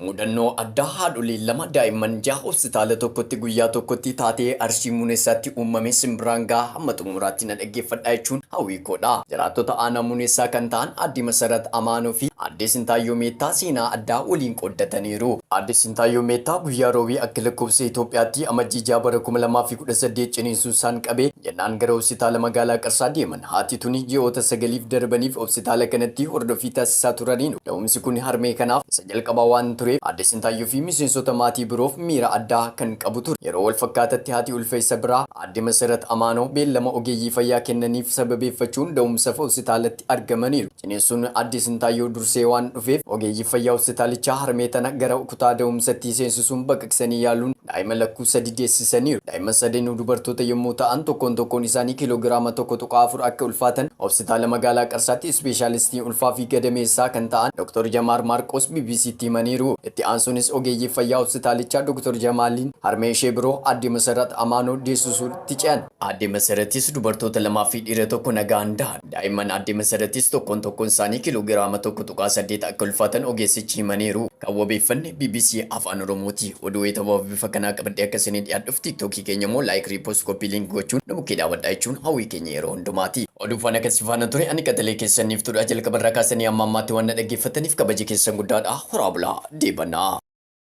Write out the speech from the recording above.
Mudannoo addaa haadholii 2 daa'imman 6 hospitaala tokkotti guyyaa tokkotti taatee Arsii Muunessaa-tti uummame simbiraan gaha hamma xumuraatti na dhaggeeffadhaa jechuun hawwii koodha. Jiraattota aanaa Muunessaa kan ta'an Aadde Masarat Amaanoo fi Aadde Sintaayyoo Meettaa seenaa addaa waliin qooddataniiru. Aadde Sintaayyoo Meettaa guyyaa Roobii akka lakkoofsa Itoophiyaatti Amajjii 6 bara 2018 ciniinsuun isaan qabee jennaan gara hospitaala magaalaa Qarsaa deeman. Haati tuni ji'oota sagaliif darbaniif hospitaala kanatti hordoffii taasisaa turaniiru. Da'umsi kun harmee kanaaf isa jalqabaa waan tureef Aadde Sintaayyoo fi miseensota maatii biroof miira addaa kan qabu ture. Yeroo walfakkaatatti haati ulfa isa biraa Aadde Masarat Amaanoo beellama ogeeyyii fayyaa kennaniif sababeeffachuun da'umsaf hospitaalatti argamaniiru. Ciniinsuun Aadde Sintaayyoo dursee waan dhufeef ogeeyyii fayyaa hospitaalichaa harmee tana gara kutaa da'umsatti seensisuun baqaqsanii yaaluun daa'ima lakkuu sadi deessisaniiru. Daa'imman sadanuu dubartoota yommuu ta'an tokkoon tokkoon isaanii kiiloogiraama 1.4 akka ulfaatan Hospitaala Magaalaa Qarsaatti Ispeeshaalistii Ulfaa fi Gadameessaa kan ta'an Dr. Jamaar Maarqoos BBCtti himaniiru. Itti aansuunis ogeeyyii fayyaa hospitaalichaa Dr. Jamaaliin harmee ishee biroo Aadde Masarat Amaanoo deessisuutti ce'an. Aadde Masaratis dubartoota lamaa fi dhiira tokko nagaan dahan. Daa'imman Aadde Masaratis tokkoon tokkoon isaanii kiiloogiraama 1.8 akka ulfaatan ogeessichi himaniiru. Kan wabeeffanne bbc Afaan Oromooti. Oduu wayitawaa bifa kanaa qabadhee akka isinii dhiyaadhuuf TikTok keenya immoo like, repost, copy link gochuun nu bukkee dhaabadhaa jechuun hawwii keenya yeroo hundumaati. Oduu faana kan si faana ture ani qaxalee keessan Iftuudha. Jalqabarraa kaasanii amma ammaatti waan na dhaggeeffattaniif kabaji keessan guddaadha. Horaa bulaa deebanaa.